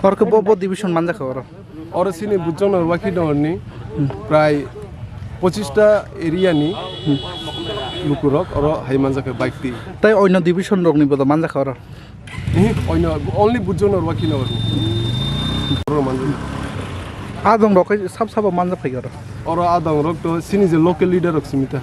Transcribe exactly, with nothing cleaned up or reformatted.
Oro khe bo, bo division manjakha oro. Oro chini Bujong Nor Wakhi Nor ni prai pochista area ni lukurok oro hai manjakha bike twi. Tai oino division rok ni bo manjakha oro. Ihi, oino only Bujong Nor Wakhi Nor ni. Oro manjakha. Adong rok sab sabo manjakha oro. Oro adong rok to chini je local leader rok simi ta.